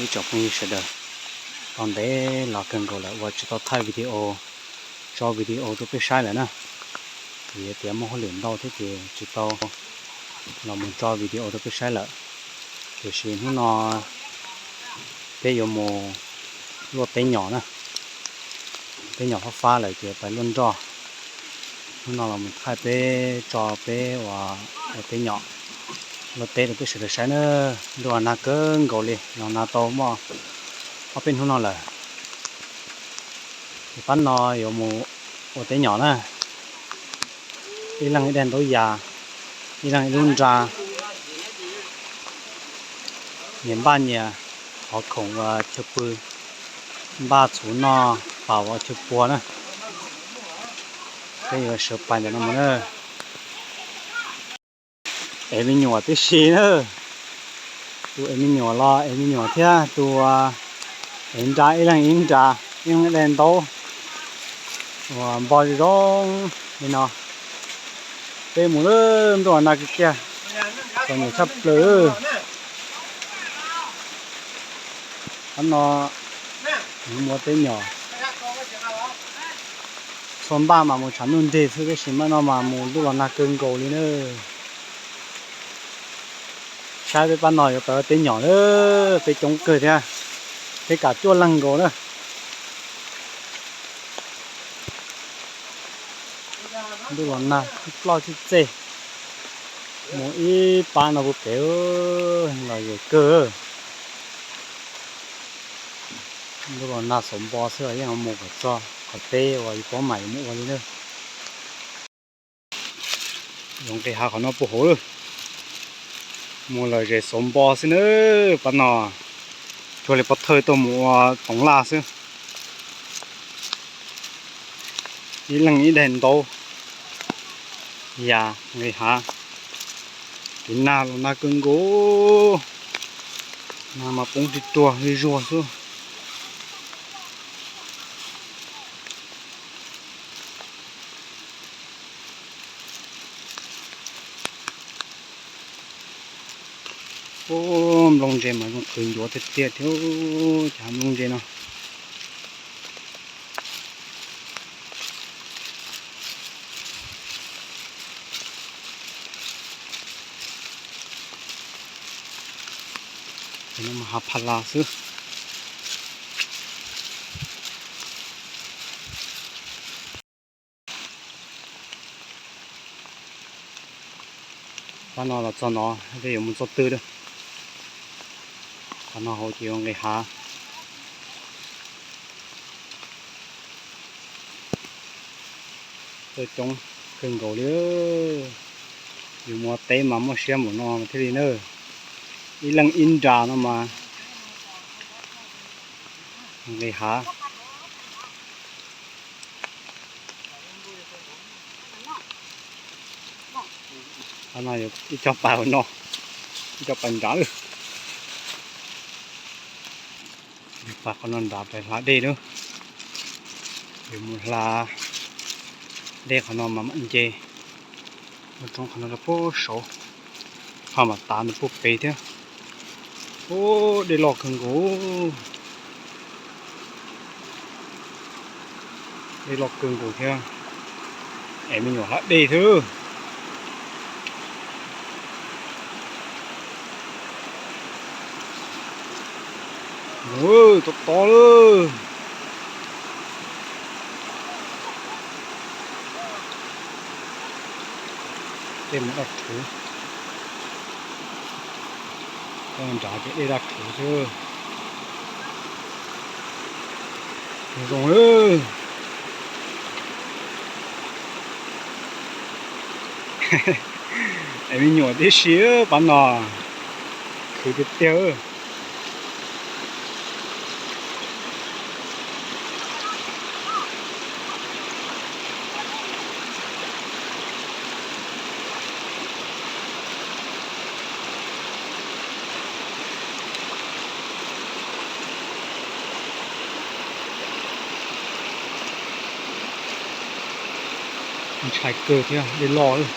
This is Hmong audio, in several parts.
Tsoom phooj ywg sawv daws, tau ntev los kawg nkaus lawm uas tsis tau thaij video, tso video rau peb saib lawm na. Vim tias muaj hauj lwm ntau thiab ces tsis tau los mus tso video rau peb saib lawm. Tiam sis hnub no peb yuav mus luaj teb nyom na. Teb nyom fab fab lawm ces pais luaj nroj. Hnub no los mus thaij peb tso peb ua teb nyom luaj teb rau peb sawv daws saib na. Ntuj los nag kawg nkaus li, los nag tau muaj ob peb hnub no lawm. Ces pab no yuav mus ua teb nyom na. Ib leeg ib daim ntaub yas, ib leeg ib lub nra, nyias npaj nyias qhov khoom ua chaw pw, npaj txhuv noj, pam ua chaw pua na. Peb yuav sawv pais ntawm no mus na. Ev me nyuam tib si na. Tus ev me nyuam los ev me nyuam thiab, tus ev nra ib leeg ib nra, ib leeg ib daim ntaub uas npo zoo zoo li no. Peb mus lawm, ntuj los nag kiag kiag, txom nyem tshaj plaws. Qhov no mus ua teb nyom, txhua npaj mas mus tshav ntuj nrig xwb, tab sis npaj no mas mus ntuj los nag kawg nkaus li na. Saib peb pab no yuav pais ua teb nyom lawm, peb coob kawg thiab, peb kav cuaj leeg nkaus na. Ntuj los nag tib ploj tib txej, mus ib pab no puag pem los zem kawg. Ntuj los nag xauv npo xwb los yeej mus kom txog qhov teb uas yus paub mas yuav mus ua li na. Yuav nqis hav qhov no puag hauv lawm, mus lom zem xauv npo xwb na. Pab no cuag li pov thawj tuaj mus ua toov laj xwb. Ib leeg ib daim ntaub yas nqis hav. Kev nag los nag kawg nkaus, nag mas poob rig ruag zuj zuag xwb. Ub, nplooj ntse mas zoo qhwv ncuav tiag tiag thiab, cov hav nplooj ntse no. Ces no mas hav pha las xwb. Pab no los txog no, peb yuav mus txoj twg lawm. Qhov no hauv ces yuav nqis hav. Txawj coob kawg nkaus li. Yus mus ua teb mas muaj siab npaum no thiaj li na. Ib leeg ib nra no mas nqis hav. Qhov no ib co pais no, ib co pais nrad lawm. Pais qhov no nrad pais hla dej na. Yus mus hla dej qhov no mas mam nce. Muaj roob qhov no rau puag saud, ho mam tav ntawm puag pem thiab. Ub, dej loj kawg nkaus. Dej loj kawg nkaus thiab, es me nyuam hla dej xwb. Ub, tob tob lawm. Dej mus daj rhuv. Nrad ces dej daj rhuv xwb. Zoo lawm. Es me nyuam tib si pab no, khwv tiag tiag. Ntshai kawg thiab, dej loj lawm.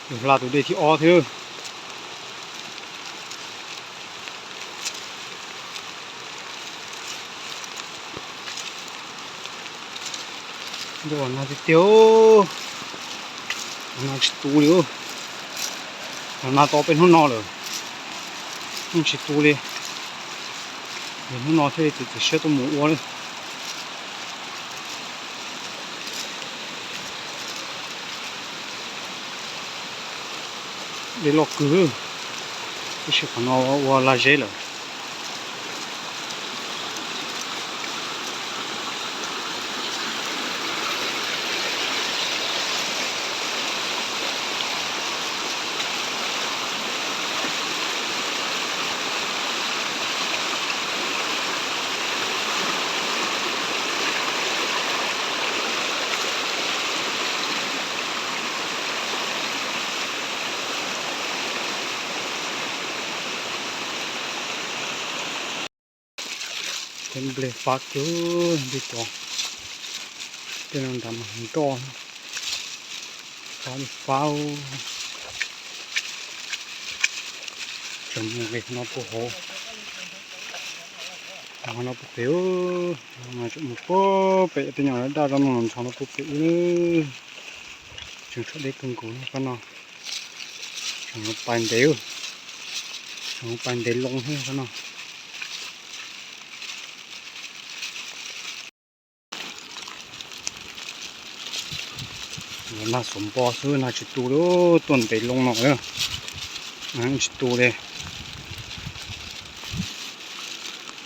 Hla tus dej thib ob thiab. Ua na tiag tiag, ua na tsis tu li. Ua na tau peb hnub no lawm, yeej tsis tu li. Hnub no thiaj li txiav txim siab tuaj mus ua li. Dej loj kawg, tab sis qhov no ua lag zeb lawm. Tej nplej fab kawg, nplej cov, tej no nrad mas nroj, fab li fab. Tseem mus nqis no puag hauv, no puag pem, tseem mus puag pem tej nyuag daj daj no ntxhov no puag pem. Tseem tshuav deb kawg nkaus pab no. Tseem pais ntev, tseem pais ntev loo thiab pab no. Nag xuv npo xwb, nag tsis tu li, tuaj ntev loo no, tsis tu li.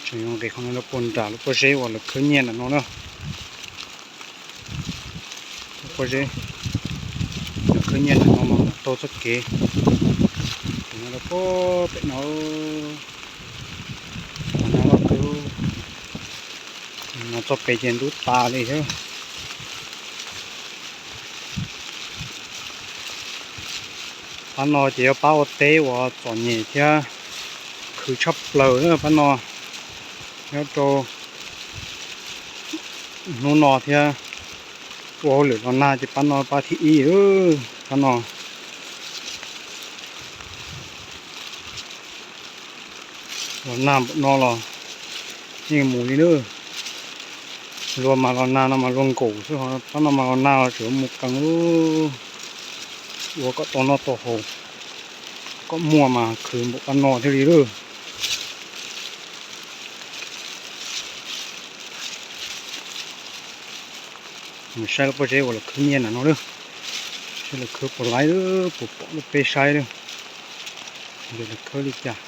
Tseem yuav nqis qhov no lawv puag nram lub pob zeb uas lawv khawb nyiaj ntawm no na. Lub pob zeb lawv khawb nyiaj ntawm no mas taug txoj kev, tus no lawv puag pem no. Qhov no loj kawg, no txoj pem ces ntub tas li thiab. Pab no ces yog pab ua teb uas txom nyem thiab khwv tshaj plaws na pab no. Nyob rau hnub no thiab ua hauj lwm los nag ces pab no pab thib ib, pab no. Los nag npaum no los yeej mus li na. Luag mas los nag no mas luag nkaum xwb, pab no mas los nag los tseem mus keev, ua kom tau noj tau haus, kom muaj mas khwv npaum pab no thiaj li lawm. Mus saib lub pob zeb uas lawv khawb nyiaj ntawm no lawm, saib lawv khawb puas laib, puas pom lub peb saib lawm, lawv khawb li cas.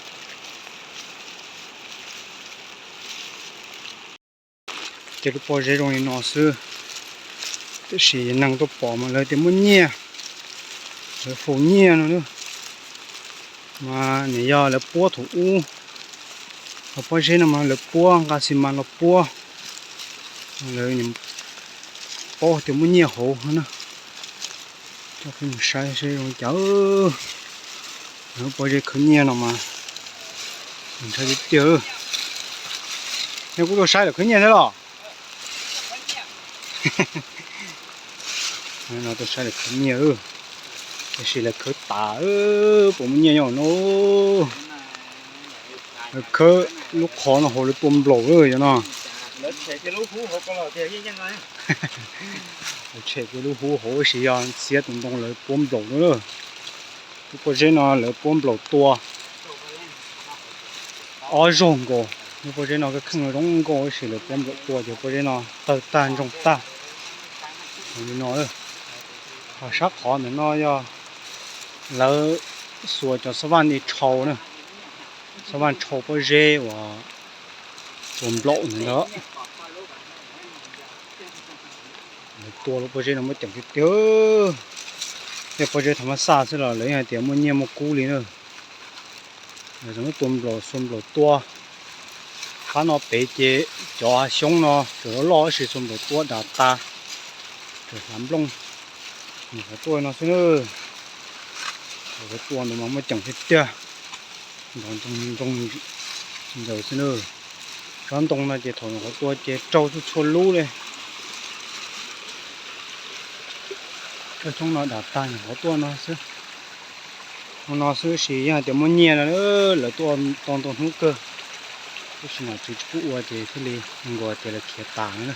Ces lub pob zeb zoo li no xwb, tiam sis neeg tuaj pom mas lawv tias muaj nyiaj, lawv faus nyiaj no na. Mas nws yog lawv puab thaum ub, hauv pob zeb no mas lawv puab nqa xi mas los puab, lawv paub tias muaj nyiaj hauv na. Coj peb mus saib seb zoo li cas. Lub pob zeb khawb nyiaj no mas ntshai tiag tiag. Nej kuj tuaj saib lawv khawb nyiaj thiab los? No tuaj saib lawv khawb nyiaj, tiam sis lawv khawb tas, puas muaj nyiaj nyob no. Lawv khawb lub qhov no hauv lawv tua nplaum lawm yog no. Lawv tshem kiag lub hub hauv ib sim yog xiab tus ntoo lawv puab nplaum no. Lub pob zeb no lawv puab nplaum tua ob zaug nkaus. Lub pob zeb no kheej zoo nkauj ib sim lawv puab nplaum tua ces pob zeb no tawg tag ntsoog tag li no. Ho sab qhov ntawm no yog lawv xuas cov xab vaj ni tshau na, xab vaj tshau pob zeb uas tua nplaum ntawd. Lawv tua lub pob zeb no muaj ceem tiag tiag. Tej pob zeb thaum mab xaj xwb los lawv yeej hais tias muaj nyiaj muaj kub li na. Lawv tseem muab tua nplaum, xuas nplaum tua. Qab no pem ces cov hav xyoob no tseem loj loj ib sim xuas nplaum tua dav tas, tseem hlav nplooj. Nyuam qhuav tuaj no xwb na. Qhov tua ntawd mas muaj ceem tiag tiag, nrov ntoo ntoo ntsaws xwb na. Tsob ntoo no ces thaum nyuam qhuav tua ces raug txhua txhua lub li. Tsob xyoob no dav tag nyuam qhuav tuaj no xwb. Hnub no xwb sis yeej hais tias muaj nyiaj no, lawv tuaj tau ntau hnub kawg, tab sis nom tswv tsis pub ua ces thiaj li nkaus tias lawv khiav tas no na.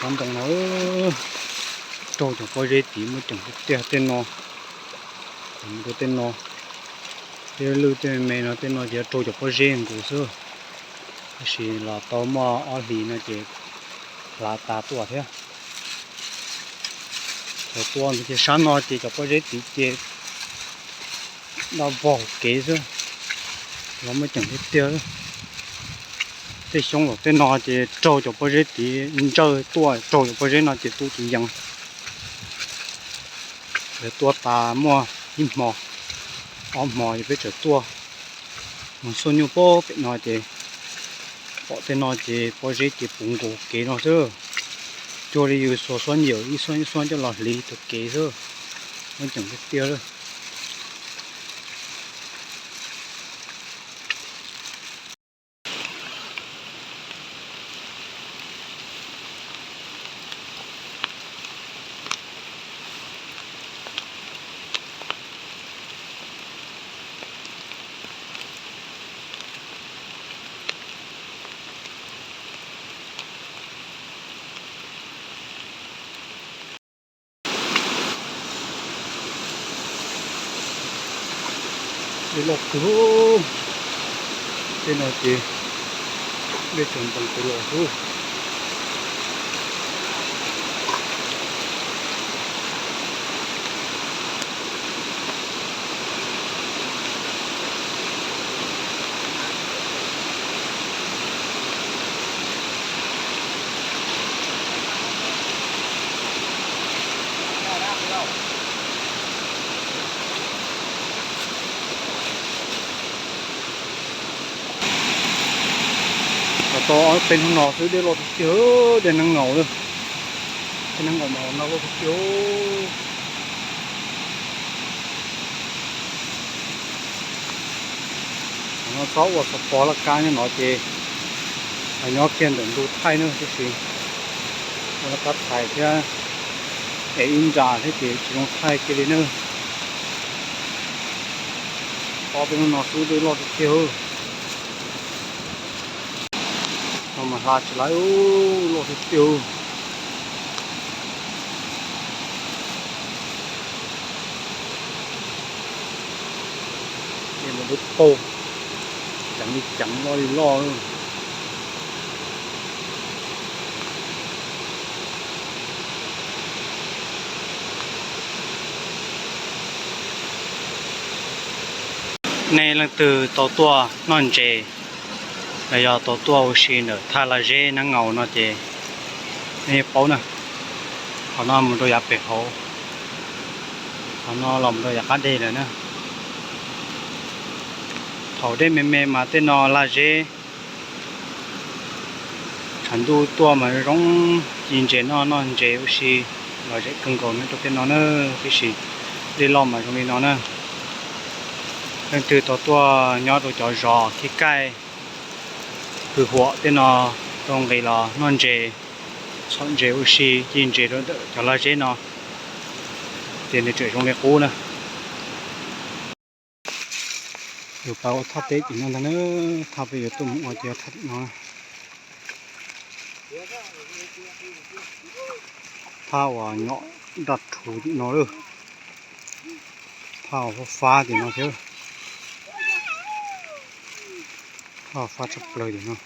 Qab ntoo no raug cov pob zeb tid muaj ceem tiag tiag tej no. Mus rau tej no, tej lwj tej me me no tej no ces raug cov pob zeb nkaus xwb. Tab sis los tau muaj ob hlis no ces hlav tas tuaj thiab. Thaum tuaj ces sab no ces cov pob zeb tid ces daj vog kev xwb, los muaj ceem tiag tiag. Tej xyoo los tej no ces raug cov pob zeb tid ntsawj tuaj, raug cov pob zeb no ces tuaj tsis yees. Lawv tuaj tas muaj ib hmo, ob hmo ces peb tseem tuaj mus xuab nyuj pem no ces pom tej no ces pob zeb ces puv nkaus kev no xwb. Cuag li yus xuas xuab nyuam ib xuab ib xuab coj los hliv tus kev xwb, muaj ceem tiag tiag lawm. Dej loj kawg, tej no ces dej tsaus ntees pem los xwb. Los tau ob peb hnub no xwb dej loj tiag tiag, dej neeb nkaus lawm. Dej neeb nkaus mas no loj tiag tiag. Thaum no txhob ua xov pos laj kab nyob no ces nyob kiag ntawm ntug thaij na, tab sis ua laj kab txhais thiab es ib ntsa thiab ces tsis zoo thaij kiag li na. Ob peb hnub no xwb dej loj tiag tiag. No mas hla tsis laib, loj tiag tiag. Dej mas dub paug, ceev li ceev, loj li loj. Nej leej twg tau tuaj noj ntses los yog tau tuaj ua si ntawm thaj laj zeb Nab Ngaus no ces nej yeej paub na. Qhov no mus rau yav pem hauv, qhov no los mus rau yav qab deg lawm na. Thaum dej me me mas tej no laj zeb tshav ntuj tuaj mas zoo ci ntses noj, noj ntses ua si lom zem kawg nkaus nyob rau tej no na. Tiam sis dej loj mas zoo li no na. Leej twg tau tuaj nyob rau cov zos khib kaij hwm huam tej no tau nqis los noj ntses, txhom ntses ua si, ci ntses rau ntawm cov laj zeb no ces nws tseem zoo li qub na. Yus pab ua thaj teb tim no ntag na, thaj peb yuav tuaj mus ua ces thaj tim no. Thaj uas nyom daj rhuv tim no lawm. Thaj uas fab fab tim no thiab. Thaj uas fab tshaj plaws tim no.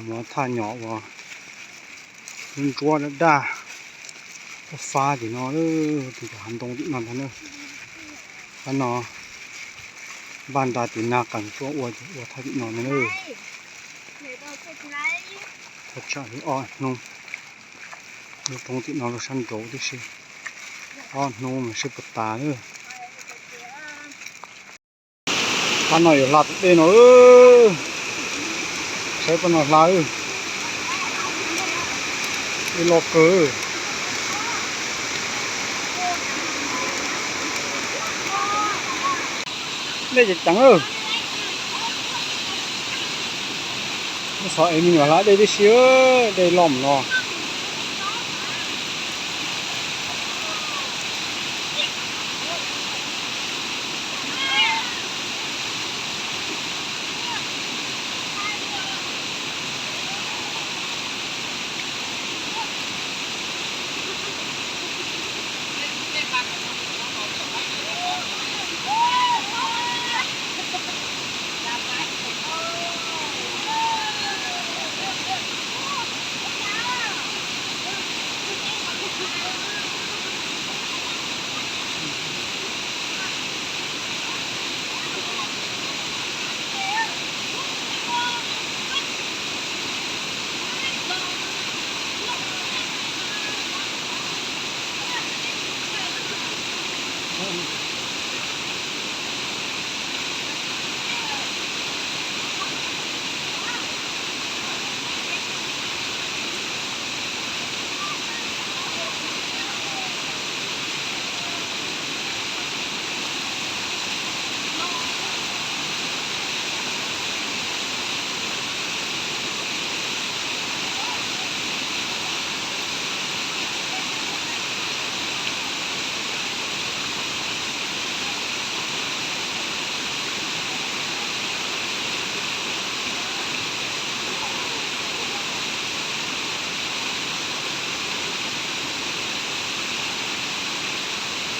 Muaj thaj nyom uas ntsuab ntsuab daj daj, fab fab tim no, tim cov hav ntoo tim no ntag na. Qab no npaj nra tim nag qees tuaj ua ces ua thaj tim no ntag na. Thaj tsam li ob hnub, lub roob tim no rau sab nraud tib si, ob hnub mas sib puas tas lawm. Pab no yuav hla tus dej no, saib pab no hla, dej loj kawg. Dej ceev ceev lawm. Xyov es me nyuam hlab dej tib si, dej loj no.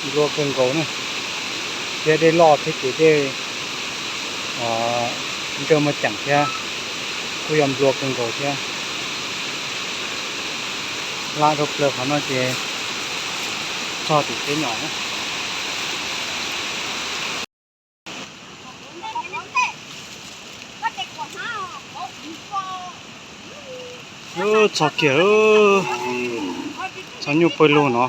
Nplua kawg nkaus na, thiab dej loj thiab ces dej ntsawj muaj ceem thiab, kuj yog nplua kawg nkaus thiab. Hlab rau plaws qhov no ces txog tim teb nyom na. Txog kiag, txog nyuj pawg lug no.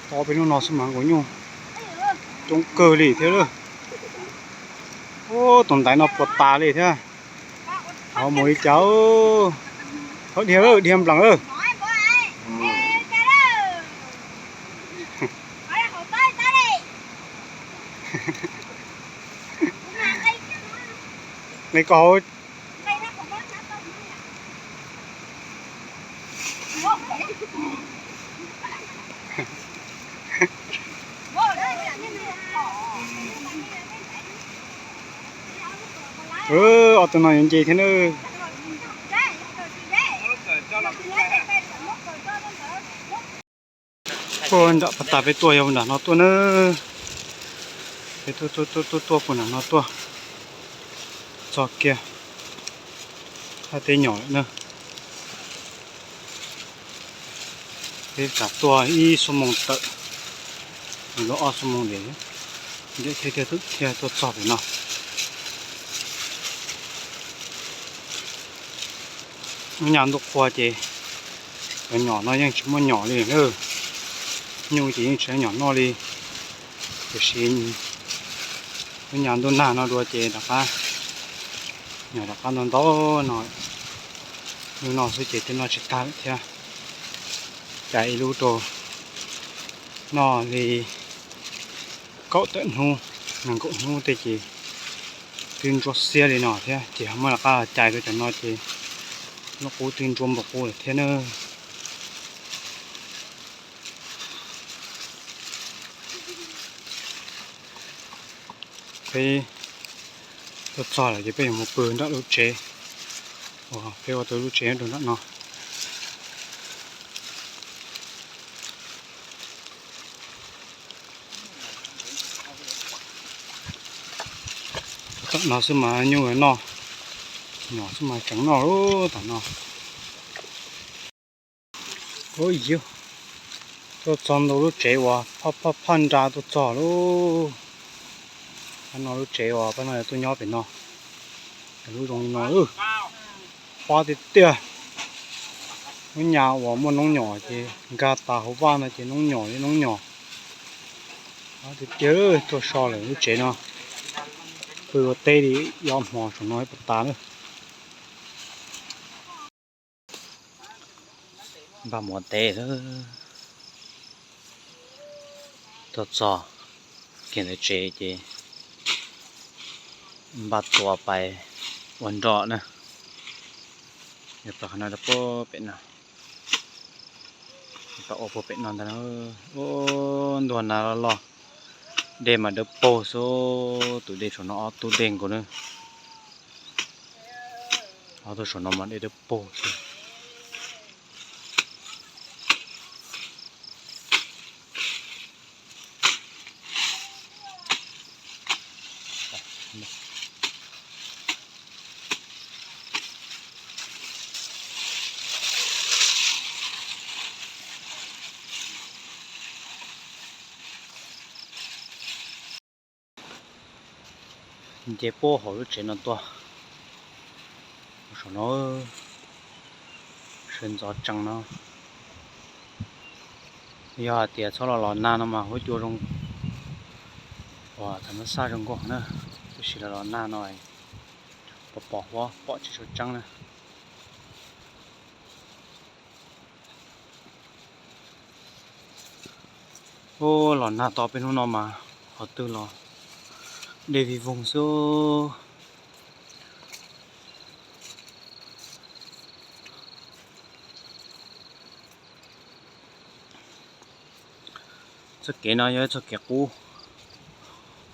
Tau peb hnub no xwb mas nkaus nyuj coob kawg li thiab lawm. Ub, tus ntaiv no puas tas li thiab. Ho mus li cas, thov dhia lawm, dhia nplees lawm. Nqis kom hauv. Ob tug no yuav nce thiab na. Puag nram pas tas peb tuaj yog puag nram no tuaj na. Peb tuaj tuaj tuaj tuaj puag nram no tuaj. Txog kiag thaj teb nyom lawm na. Peb tsam tuaj ib xuab moos tawm, lub ob xuab moos ntev, ntev thiab thiaj tuaj txog pem no. Lub nyam ntuj qhua ces cov nyom no yeej tsis muaj nyom li na. Nyuj ces yeej tsis muaj nyom noj li. Tiam sis lub nyam ntuj nag no dua ces rov qab, nyom rov qab ntau ntau no. Lub no xwb ces twb noj tsis tag lawm thiab. Cais ib lub rau noj li kaum tawm hnub, nees nkaum hnub tej ces twb ntsuab xiab li no thiab ces ho muab rov qab los cais rau cov no ces lub qub twb ntsuab npaum qub lawm thiab na. Peb tuaj txog lawm ces peb yuav mus pw nram lub tsev uas peb ua tau lub tsev nyob rau nram no. Tom no xwb mas nyuj noj, nyom xwb mas tseem noj lub tom no. Ub yug, tuaj txog ntua lub tsev uas phaj phaj phaj nra tuaj txog lauj. Pab no lub tsev uas pab no tuaj nyob pem no, lub zoo li no. Pab tiag tiag, lub nyam uas muaj noob nyom ces nkag tas hauv vaj no ces noob nyom li noob nyom. Pab tiag tiag, tuaj so lawm lub tsev no, pw ua teb li ob hmo saum no puas tas na. Npaj mus ua teb, tuaj txog kiag ntawm tsev ces npaj tua pais Ua nroj na, yog pab qhov no rau puag pem no, pab ua puag pem no ntag. Ub, ntuag nas los loj, dej mas dawb paug xwb. Tus dej saum no ob tug dej nkaus na, ob tug saum no mas dej dawb paug xwb. Nce puag hauv lub tsev no tuaj, saum no sawv ntxov tsees no. Yog hais tias txhob los los nag no mas huab cua zoo, uas thaum no xaj zoo nkauj na, tab sis los los nag no pom pom huab pom tsis tshua tseeb na. Ub, los nag to peb hnub no mas qhov twg los dej vij voog xwb. Txoj kev no yog ib txoj kev qub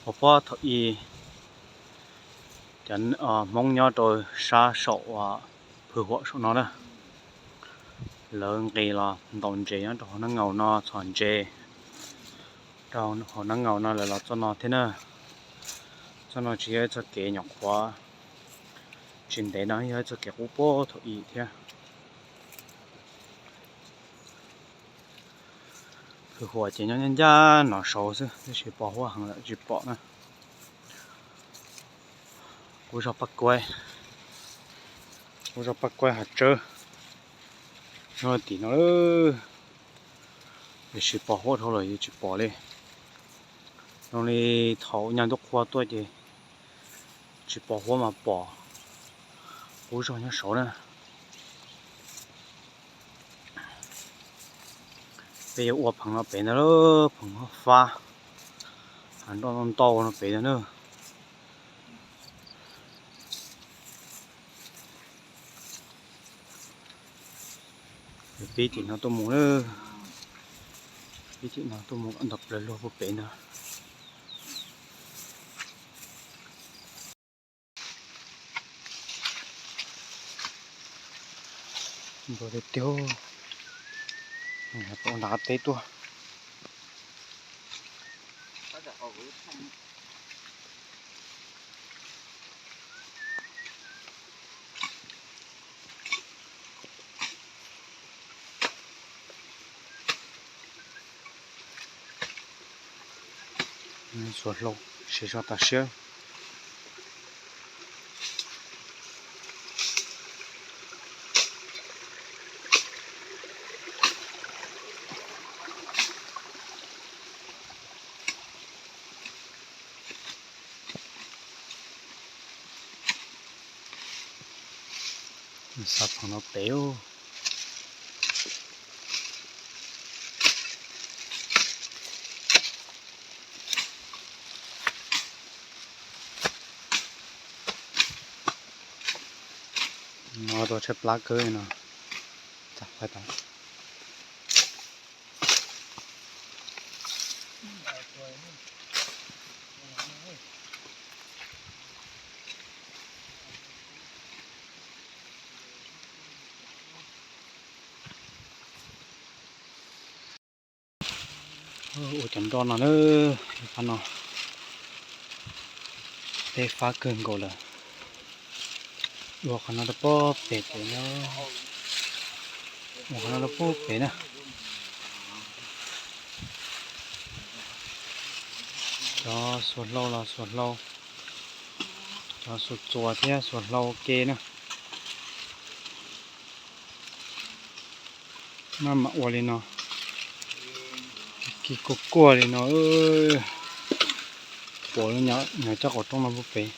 uas puag thaum ub cov Hmoob nyob rau sab saum uas Phwm Huam saum no na, lawv nqis los ntaus ntses nyob rau hauv Nab Ngaus no, txhos ntses rau hauv Nab Ngaus no lawv los txoj no thiab na. Txoj no tsis yog ib txoj kev nyuam qhuav, tsis ntev no yog ib txoj kev qub puag thaum ub thiab. Phwm Huam ces nyob ncaj ncaj no saud xwb, tab sis pos huab heev lawm tsis pom na. Qub zog Paj Kuaib, qub zog Paj Kuaib hav tsawb nyob tim no, tiam sis pos huab dhau lawm yeej tsis pom li. Zoo li thaum nyag ntuj qhua tuaj ces tsis pom huab mas pom qub zog nyob saud na. Peb yuav ua pheev no pem ntag, pheev Hab Fab, hav nroj ntau ntau no pem ntag na. Pib tim no tuaj mus, pib tim no tuaj mus kom nto plaws luag puag pem ntag. Nto tiag tiag, tau nram qab teb tuaj. Xuas hlau, siv zog tas siab. Xa pheev no pem. No tau tshaib plab kawg no. Txav qhov tas. Ua cov nroj no na, qhov no peb fab kawg nkaus lawm. Ua qhov no rau puag pem pem na, ua qhov no rau puag pem na. Cov xuas hlau los xuas hlau, cov xuas txuas thiab xuas hlau ua ke na. Maj mam ua li no, kis kuj kuaj li no, pom nyob cov qaum rooj no puag pem.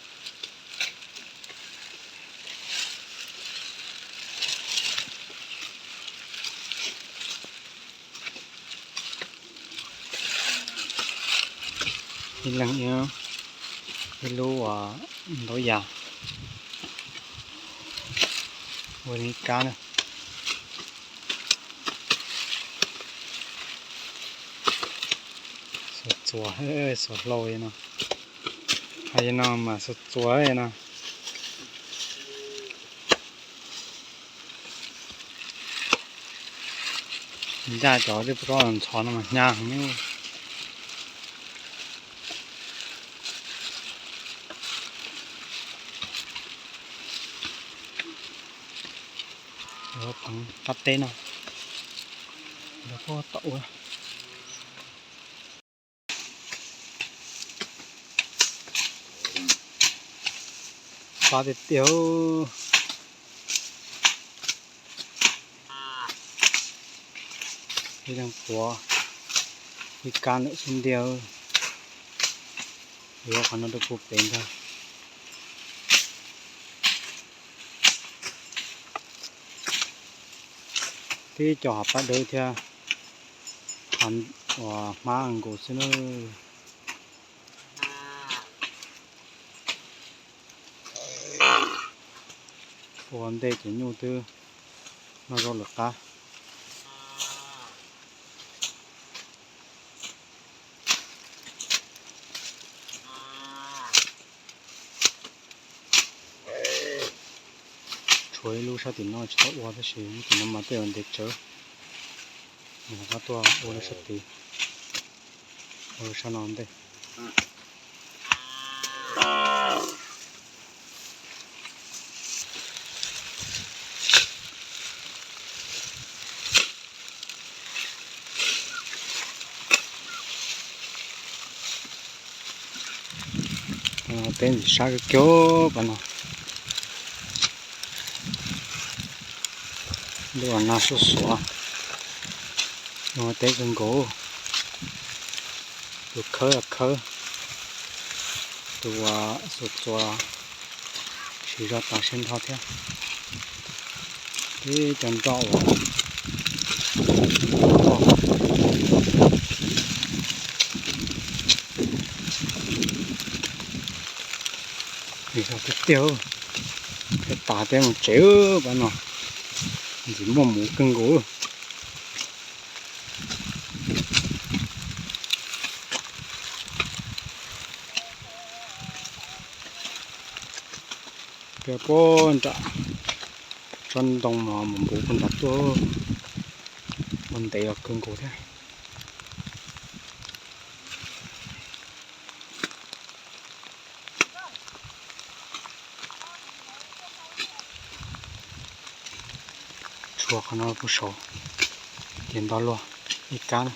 Ib leeg ib lub ntau yam. Ua li kab na. Xuas txuas, xuas hlau li no. Hais li no mas xuas txuas li no. Ncaj cov twb pom ntxhov no mas hnyav heev. Lawv pheev qab teb no, lawv puag tom ua. Qab tiag tiag. Ib leeg puav ib kab ntawm xub ntiag. Yuav qhov no rau puag pem ntag. Tib co hav paj dawb thiab, hav uas hmab nkaus xwb na. Ua ntej ces nyuj twb noj zaub lawv qab. Tshuav ib lub sab tim no tsis tau ua tab sis lub tim no mas tej zaum ntev tsawv. Nws rov qab tuaj ua lub sab tid, ua lub sab no ntej. Teb ntxim sab kawg kiag pab no. Lub nas xuav xuav, teb kawg nkaus. Tus khawb los khawb, tus xuas txuas siv zog tas siab nrho thiab. Tib co nroj uas Lig zog tiag tiag, peb tas peb mus tsev pab no, ntxim muaj mus kawg nkaus. Peb puag nram tsob ntoo no mus npuv puag nrad tuaj, ua ntev los kawg nkaus thiab. Tshuav qhov no puag saud, ces nto luaj ib kab na.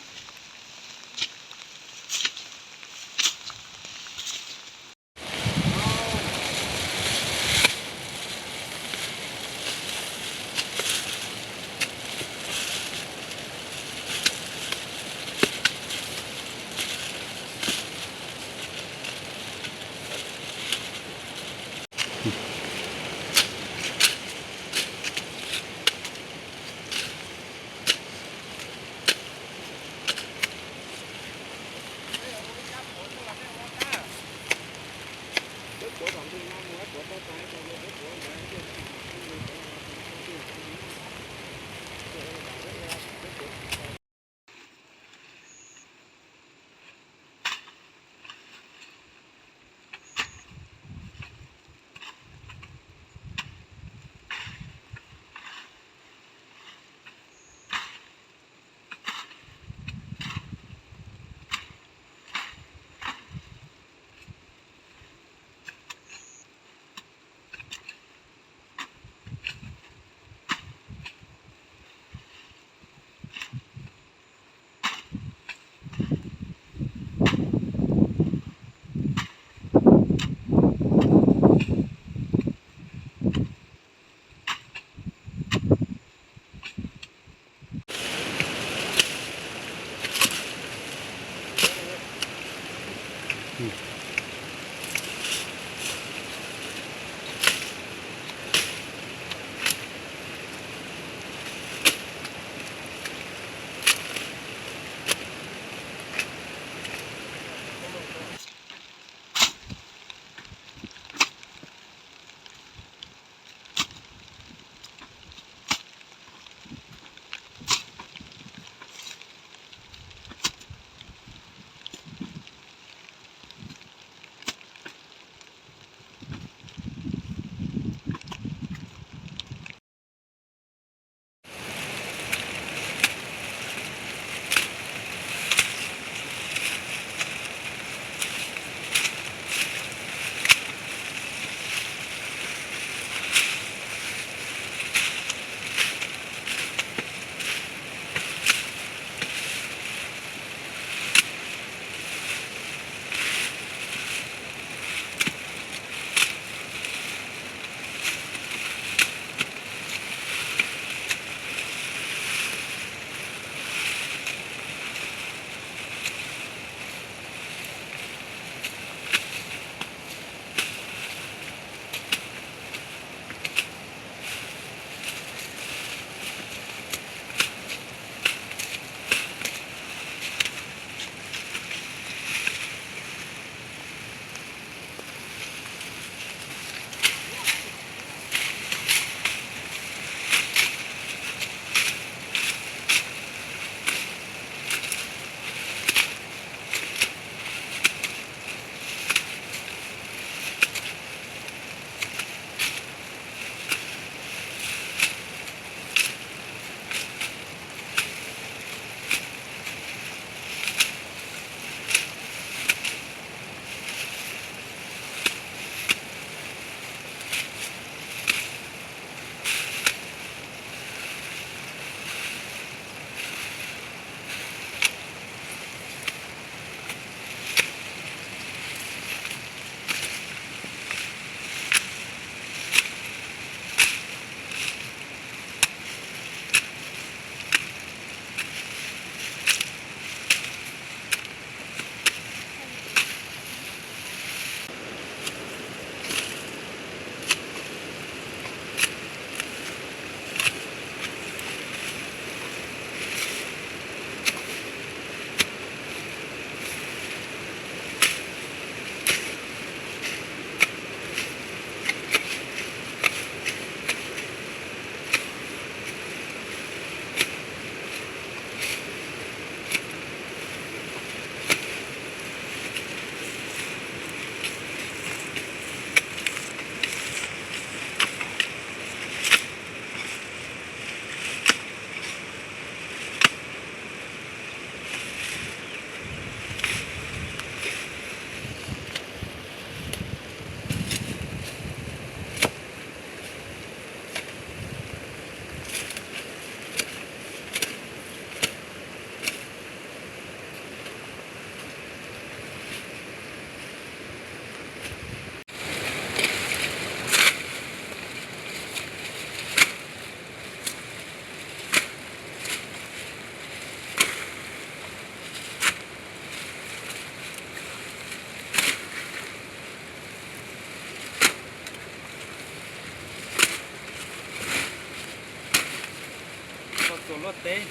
Teb,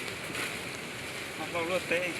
hlau luaj teb.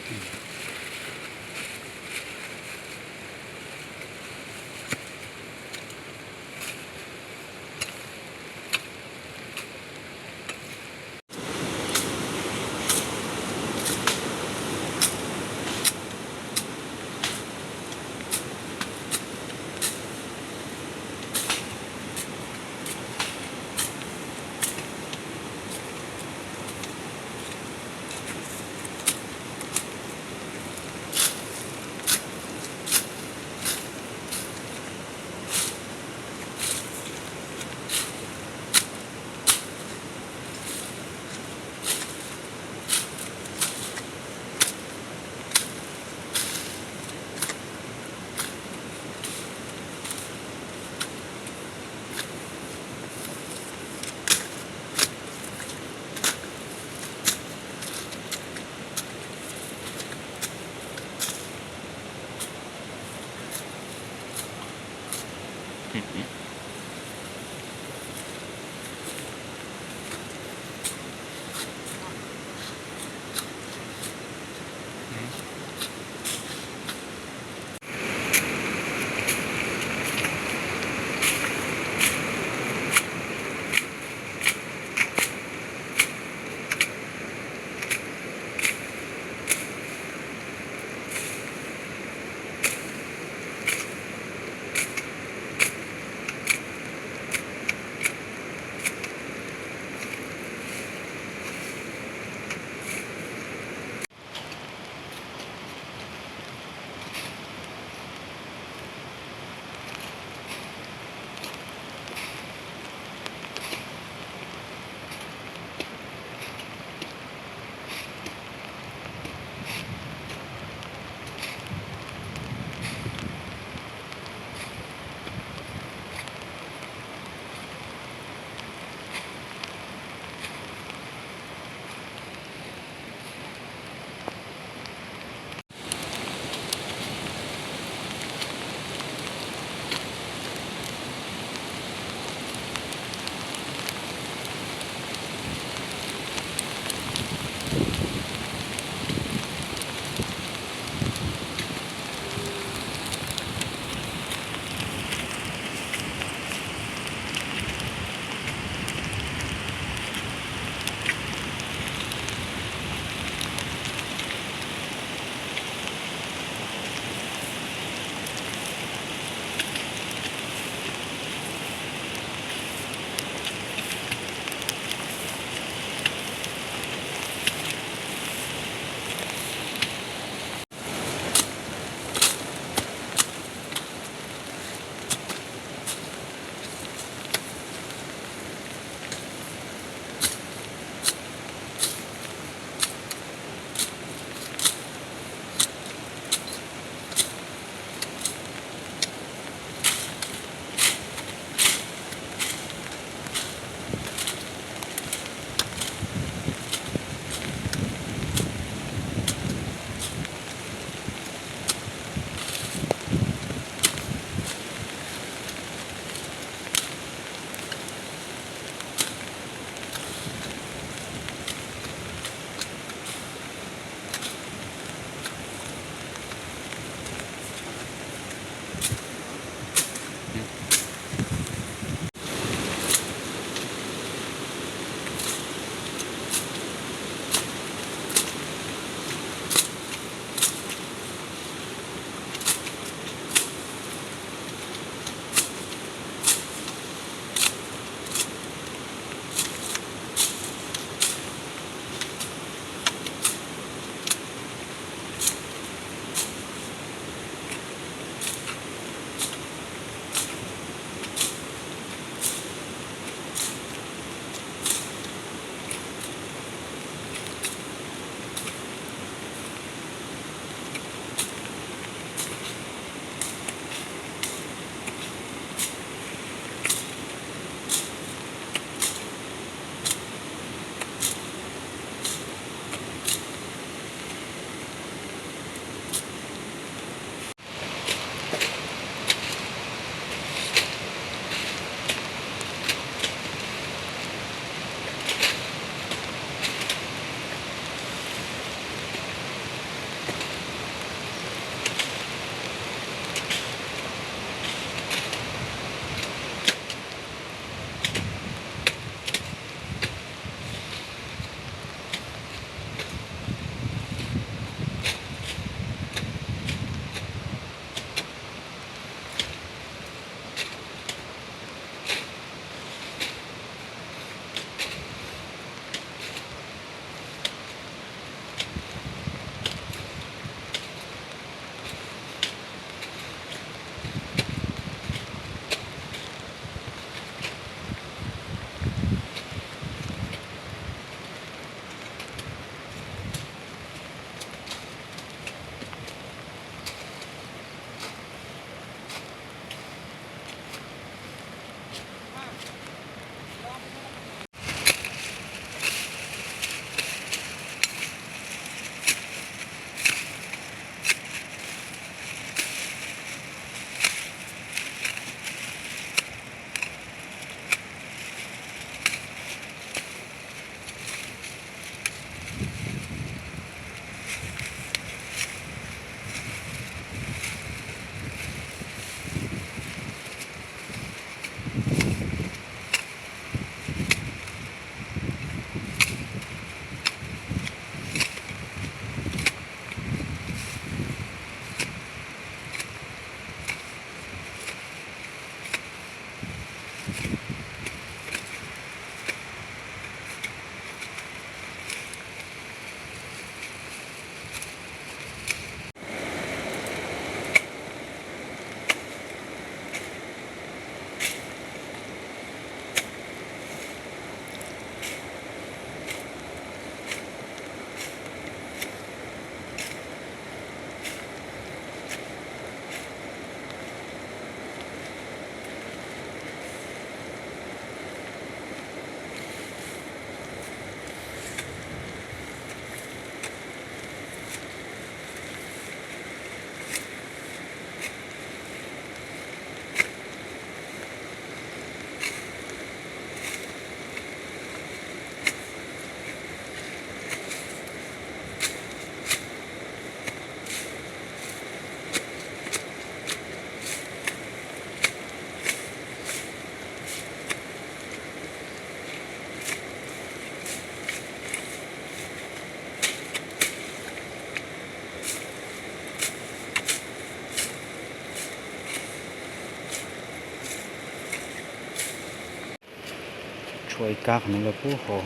Ua ib kab qhov no rau pub hauv.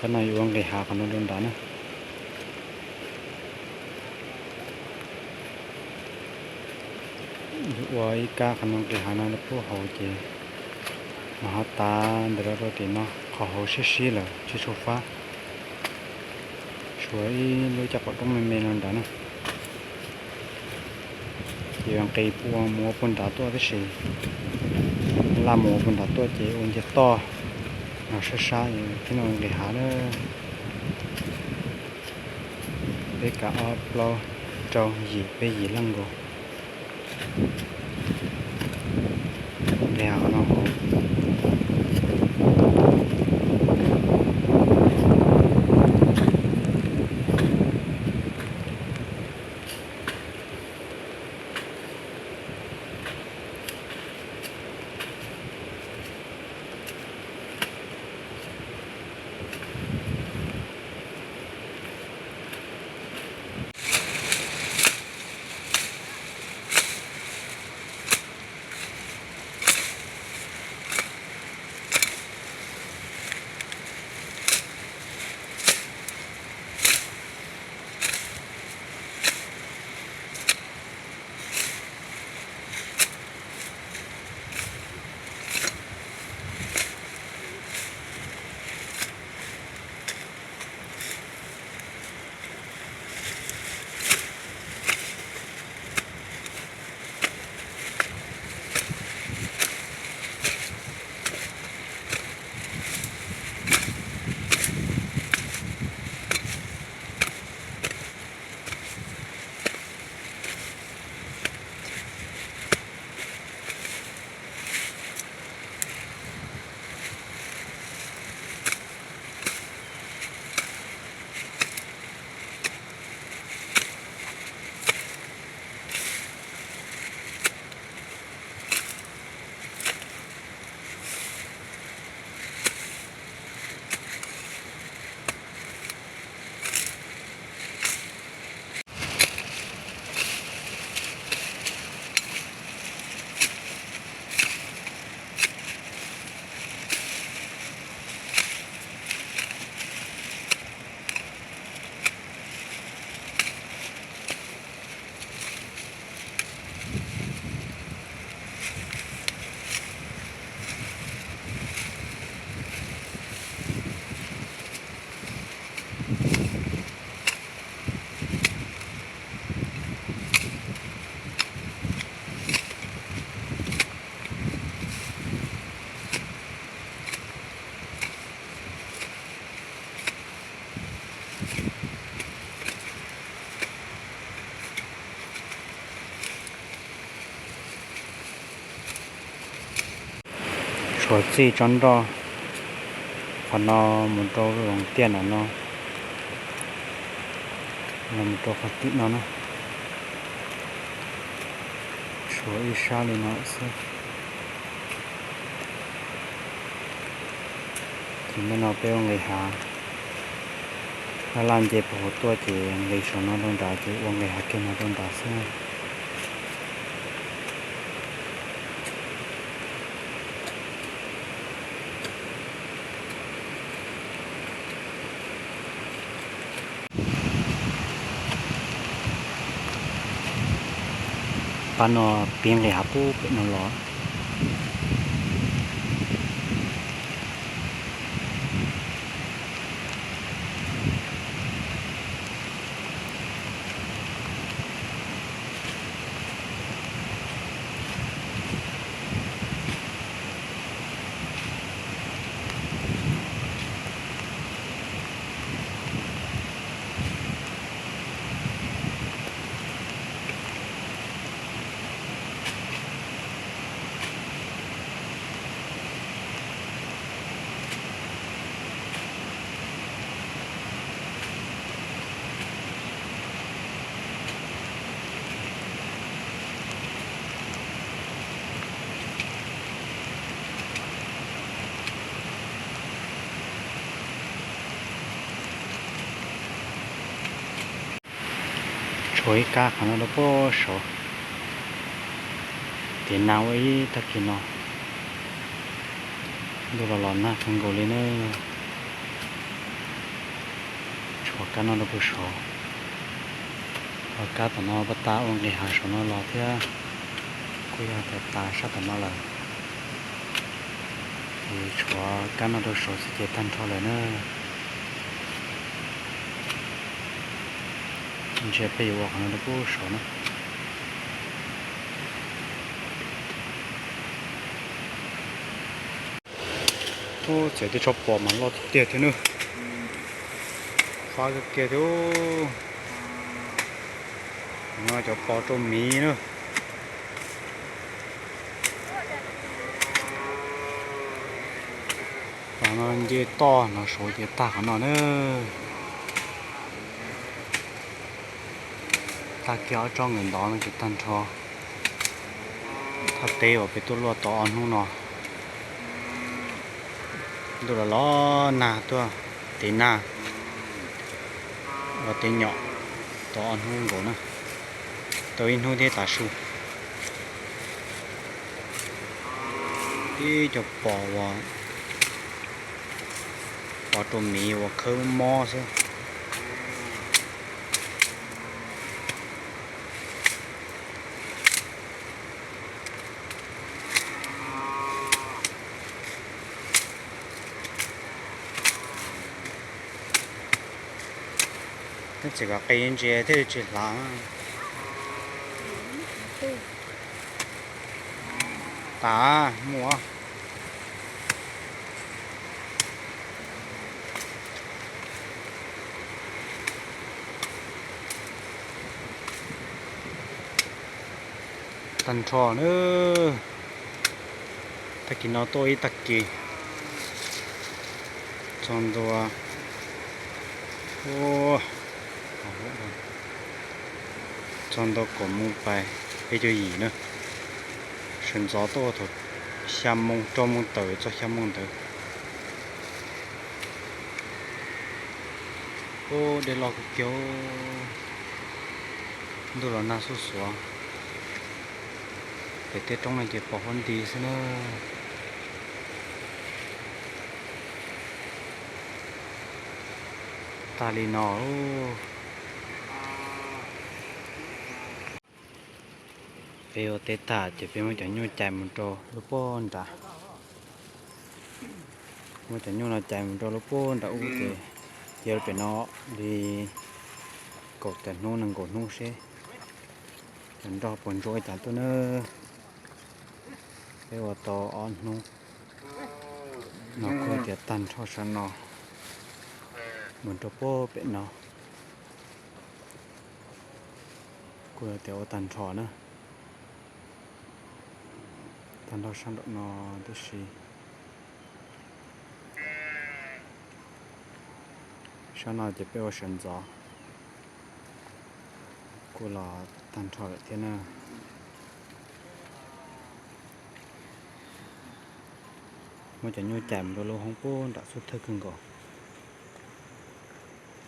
Kab no yuav ua nqis hav qhov no rau nrad na. Yuav ua ib kab qhov no nqis hav no rau pub hauv ces mas ho tav ntawm no rau tim no, qhov hauv siab siab lawm tsis tshua fab. Tshuav ib lub caj qaum roob me me no nrad na. Ces yuav nqis pua mus ua puag nrad tuaj tib si. Laj mus ua puag nrad tuaj ces ua nce toj no sab sab, thiab no nqis hav na. Peb kav ob plaub rau yim, peb yim leej nkaus. Nqis hav qhov no hauv. Tshuav txij tsob nroj qhov no mus rau lub tiaj nram no, los mus rau qhov tim no na. Tshuav ib sab li no xwb. Ces ntawm no peb ua nqis hav, laj laj nce puag hauv tuaj ces nqis saum no rau nrad ces ua nqis hav kiag no rau nrad xwb. Pab no pib nqis hav pub pem no los. Tshuav ib kab qhov no rau puag saud, tiav nas ua ib tag kis no. Ntuj los los nag kawg nkaus li na. Tshuav kab noj rau puag saud. Ho kab tom no pab tas ua nqis hav saum no los thiab. Kuj yog tias tas sab tom no lawm. Ces tshuav kab noj rau saud xwb ces tag nrho lawm na. Ntsia peb yuav ua qhov no rau puag saud na. Ub, txiav tej tsob pos mas loj tiag tiag thiab na. Fab kawg kiag thiab. No cov pos rau miv na. Qhov no nce toj no saud ces tag qhov no na. Tag kiag ob tsob nkawd ntov no ces tag nrho thaj teb uas peb tuaj luaj tau ob hnub no. Ntuj los los nag tuaj, tiv nag ua tiv nyom tau ob hnub nkaus na, tau ib hnub thiab tav su. Ib co pos uas pos rau miv uas khawb mob xwb. Txiv kom qis ntsia thiaj li tsis hlav. Tas mus. Tag nrho na. Tag kis no tuaj ib tag kis txog ntua, txog ntua kaum moos pais peb caug yim na. Sawv ntxov tuaj thaum xya moos rau moos tawm txog xya moos ntawd. Ub, dej loj kawg kiag. Ntuj los nag xuj xuav. Pem tej roob no ces pos huab nti xwb na. Tag li no. Peb ua teb tag ces peb muab cov nyuj cais mus rau lub puag nrad. Muab cov nyuj no cais mus rau lub puag nram ub ces cia lub pem no li kaum tawm hnub nees nkaum hnub seb cov nroj puas ntsuab cas tuaj na. Peb ua tau ob hnub no kuj tias tag nrho sab no mus rau puag pem no. Kuj yog tias ua tag nrho na, tag nrho sab nraum no tib si. Sab no ces peb ua sawv ntxov kuj los tag nrho lawm thiab na. Muab cov nyuj cais mus rau lub hoob puag nram xub thawj kawg nkaus.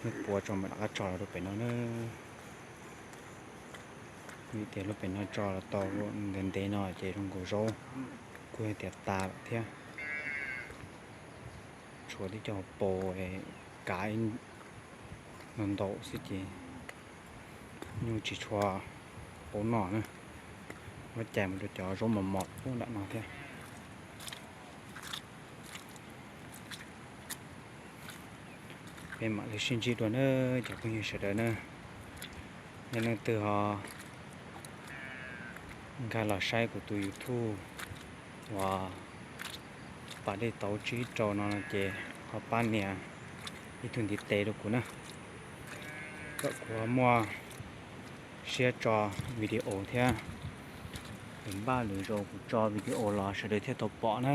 Nyuj puav tso mam rov qab tso los rau pem no na. Vim tias lub pem no tso los tau ntev ntev no ces zoo nkaus zaub kuj yog tias tas lawm thiab. Tshuav tib co paus kav ntau ntau xwb ces nyuj tsis tshua paub noj na. Muab cais mus rau cov zaub mos mos puag nram no thiab. Peb mam li sib ntsib dua na cov phooj ywg sawv daws na. Yog leej twg ho nkag los saib kuv tus YouTube uas Pas Dej Tauv Tsib Rau no ces ho pab nias ib tug ntiv tes rau kuv na, kom kuv ho muaj siab tso video thiab. Lwm npaj lwm zaus kuv tso video los sawv daws thiaj tau pom na.